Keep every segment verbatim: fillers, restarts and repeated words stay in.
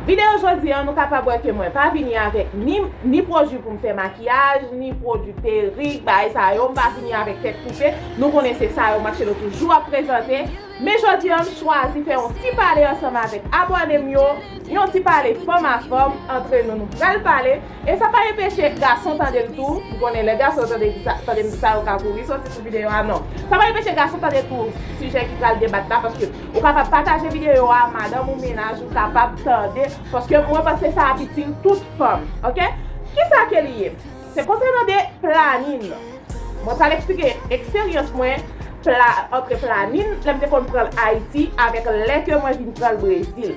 Videyo jodi an, nou kapab wè ke mwen pa vini avèk ni, ni pwodui pou m fè makiyaj, ni pwodui perik, bagay sa yo, m pa vini avèk tèt koupe. Nou konnen se sa yo Marcello toujou ap prezante. Men jodi an, m chwazi fè yon ti pale ansanm avèk abòne m yo, yon ti pale fanm a fanm, antre nou, nou pral pale. E sa pa enpeche gason tande l tou. M konnen lè gason tande di sa, tande m di sa, yo ka kouri soti sou videyo a, non. Sa pa enpeche gason tande tou sijè ki pral debat la, paske ou kapab pataje videyo a, madanm ou, mennaj ou kapab tande, paske mwen panse sa ap itil tout fanm, oke? Kisa ke li ye? Se konsènan de planin. Mwen pral eksplike eksperyans mwen pla, antre planin, lè m te konn pran l Ayiti, avèk lè ke mwen vin pran l Brezil.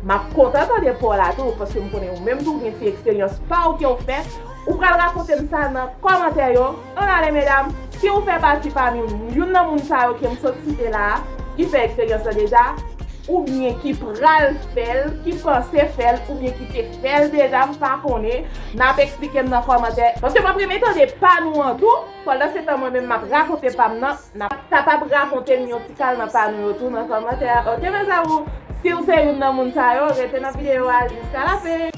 M ap kontan tande pa w la tou, paske m konnen ou menm tou, ou gen ti eksperyans pa w ke w fè. Ou pral rakonte m sa nan kòmantè yo. Ann ale, medam, si w fè pati pami youn nan moun sa yo ke m sot site la a, ki fè eksperyans lan deja, oubyen ki pral fè l, ki panse fè l, oubyen ki te fè l deja, m pa konnen. N ap eksplike m nan kòmantè. Paske m ap renmen tande pa nou an tou. Pandansetan, mwen menm, m ap rakonte pa m nan. N ap kapab rakonte m yon ti kal nan pa nou yo tou nan kòmantè a. Oke, mes amours? Si w se youn nan moun sa yo, rete nan videyo a jiska lafen.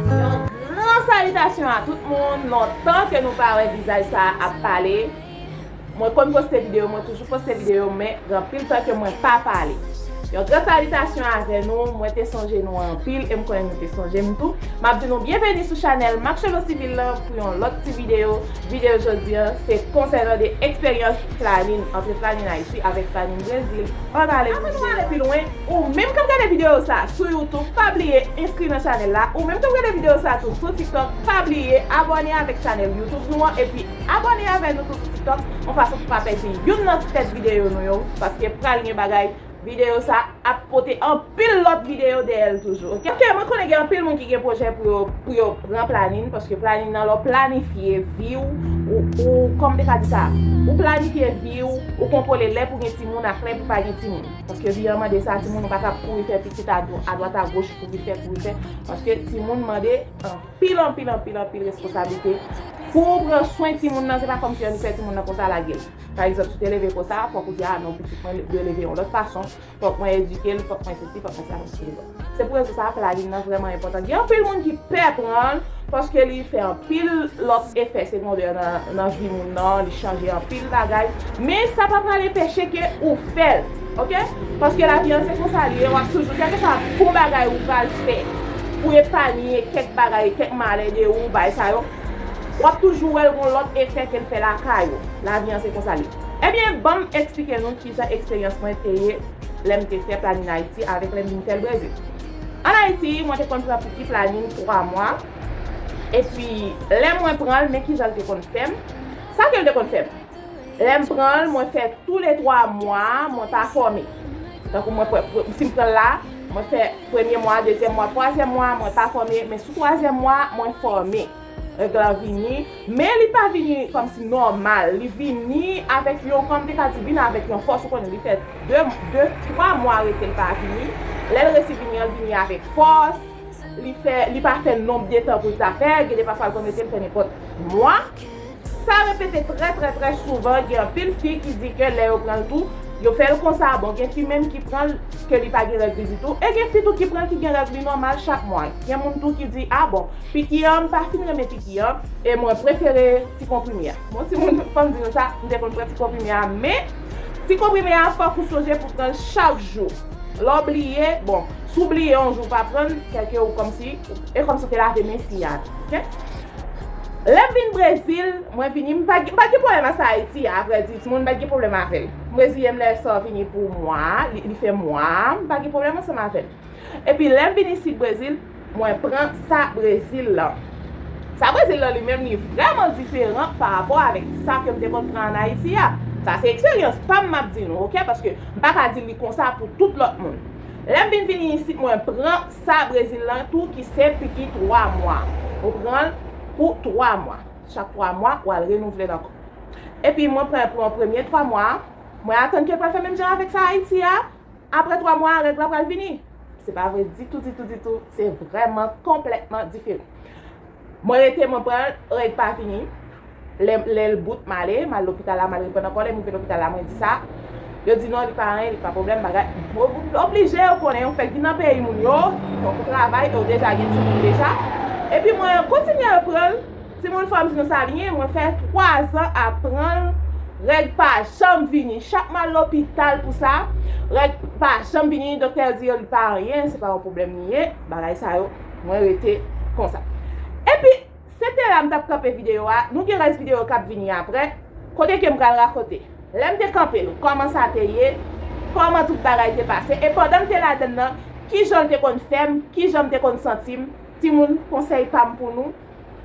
Yon gran salitasyon a tout moun. Lontan ke nou pa wè vizaj sa a ap pale. Mwen konn poste videyo, mwen toujou poste videyo, men gen anpil tan ke mwen pa pale. Yon gran salitasyon avè nou, mwen te sonje nou anpil, e m konnen nou te sonje m tou. M ap di nou byenveni sou chanèl Marcello Civil lan pou yon lòt ti videyo. Videyo jodi an, se konsènan de eksperyans planin, antre planin Ayiti avèk planin Brezil. Ann ale, avan nou ale pi lwen, ou menm k ap gade videyo sa sou YouTube, pa bliye enskri nan chanèl la. Ou menm k ap gade videyo sa tou sou TikTok, pa bliye abòne avèk chanèl YouTube nou an, epi abòne avè nou tou sou TikTok, yon fason pou pa pèdi youn nan ti tèt videyo nou yo, paske pral gen bagay, videyo sa ap pote anpil lòt videyo dèyè l toujou, oke? Oke, mwen konnen gen anpil moun ki gen pwojè pou yo, pou yo pran planin, paske planin nan lè w planifye vi w, ou, ou, kòman m te ka di sa? Ou planifye vi w, ou kontwole lè pou gen timoun ak lè pou pa gen timoun. Paske vi an mande sa, timoun ou pa ka ap kouri fè pitit a, a dwat a goch, kouri fè, kouri fè. Paske timoun mande anpil, anpil, anpil, anpil responsablite. Pou w pran swen timoun nan, se pa kòmsi ann fè timoun nan konsa lage l. Pa egzanp, si w te leve konsa, fòk ou di, "A non, pitit mwen dwe leve yon lòt fason. Fòk mwen edike l, fòk mwen sesi, fòk mwen sa, fòk mwen sesi." Se pou rezon sa a, planin nan vrèman enpòtan. Gen anpil moun ki pè pran l, paske li fè anpil lòt efè segondè nan, nan vi moun nan, li chanje anpil bagay. Men sa pa pral enpeche ke ou fè l, oke? Paske lavi an se konsa li ye, w ap toujou, kèlkeswa bon bagay ou pral fè pou epanye kèk bagay, kèk malè de ou, bagay sa yo, w ap toujou wè l gon lòt efè ke l fè lakay ou. Lavi an se konsa li ye. Ebyen, ban m eksplike nou kijan eksperyans mwen te ye lè m te fè planin Ayiti avèk lè m vin fè l Brezil. Ann Ayiti, mwen te konn pran piki planin twa mwa. Epi, lè mwen pran l, men kijan l te konn fè m. Sa ke l te konn fè m. Lè m pran l, mwen fè toule twa mwa, mwen pa fòme. Tankou mwen pran, pran, si m pran l la, mwen fè premye mwa, dezyèm mwa, twazyèm mwa, mwen pa fòme, men sou twazyèm mwa, mwen fòme. Règ la vini, men li pa vini kòmsi nòmal. Li vini avèk yon, kòm te ka di, vini avèk yon fòs, ou konnen, li fè de, de, twa mwa rete l pa vini. Lè l resi vini an, l vini avèk fòs. Li fè, li pa fè nonb de tan pou l ta fè. Gen de pafwa l konn rete, l fè nenpòt mwa. Sa repete trè, trè, trè souvan. Gen anpil fi ki di ke lè yo pran l tou, yo fè l konsa. Bon, gen fi menm ki pran l ke li pa gen règ li ditou. E gen fi tou ki pran l ki gen règ li nòmal chak mwa. Gen moun tou ki di, "A bon, piki an, m pa fin renmen piki an, e mwen prefere ti konprime a." Bon, timoun, fò m di nou sa, m te konn pran ti konprime a, men ti konprime a, fòk ou sonje pou pran l chak jou. Lè w bliye, bon, si w bliye yon jou w pa pran l, sèke ou kòmsi, e kòmsi w te lave men si a, oke? Lè m vin Brezil, mwen vini, m pa, m pa gen pwoblèm ak sa Ayiti a, avrèdi, timoun, m pa gen pwoblèm avè l. M reziye m lè sa vini pou mwa, li, li fè mwa, m pa gen pwoblèm ansanm avè l. Epi lè m vin isit Brezil, mwen pran sa Brezil lan. Sa Brezil lan li menm li vrèman diferan pa rapò avèk sa ke m te konn pran ann Ayiti a. Sa se eksperyans pa m m ap di nou, oke? Paske m pa ka di li konsa pou tout lòt moun. Lè m vin vini isit, mwen pran sa Brezil lan tou ki se piki twa mwa. Ou pran l pou twa mwa. Chak twa mwa, w al renouvle l ankò. Epi mwen pran l pou yon premye twa mwa. Mwen atann ke l pral fè menm jan avèk sa Ayiti a. Apre twa mwa, règ la pral vini. Se pa vre ditou, ditou, ditou. Se vrèman konplètman diferan. Mwen rete, mwen pran l, règ pa vini. Lè, lè l bout, m ale, m al lopital la, m al reponn ankò, lè m rive lopital la, mwen di sa. Yo di non, li pa anyen, li pa pwoblèm, bagay. Oblije, yo konnen, ou fèk vin nan peyi moun yo, fòk ou travay, e ou deja gen timoun deja. Epi mwen kontinye pran l, timoun fò m di nou sa li ye, mwen fè twa zan ap pran l, règ pa janm vini. Chak m al lopital pou sa, règ pa janm vini, doktè yo di yo li pa anyen, se pa yon pwoblèm li ye, bagay sa yo, mwen rete konsa. Epi, se te la m t ap kanpe videyo a, nou gen rès videyo k ap vini apre, kote ke m pral rakonte. Lè m te kanpe l, kòman sa te ye, kòman tout bagay te pase, e pandan m te ladann nan, kijan l te konn fè m, kijan m te konn santi m, timoun, konsèy pa m pou nou,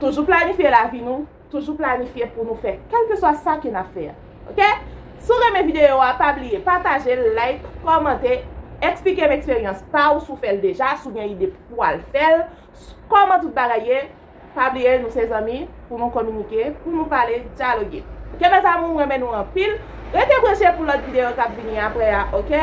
toujou planifye lavi nou, toujou planifye pou nou fè, kèlkeswa sa ke n ap fè a. Oke? Si w renmen videyo a, pa bliye pataje l, like, kòmante, eksplike m eksperyans pa w si w fè l deja, si w gen ide pou w al fè l, kòman tout bagay ye. Pa bliye, nou se zanmi, pou nou kominike, pou nou pale, dyaloge. Oke, mezanmi, m renmen nou anpil. Rete branche pou lòt videyo k ap vini apre a, oke?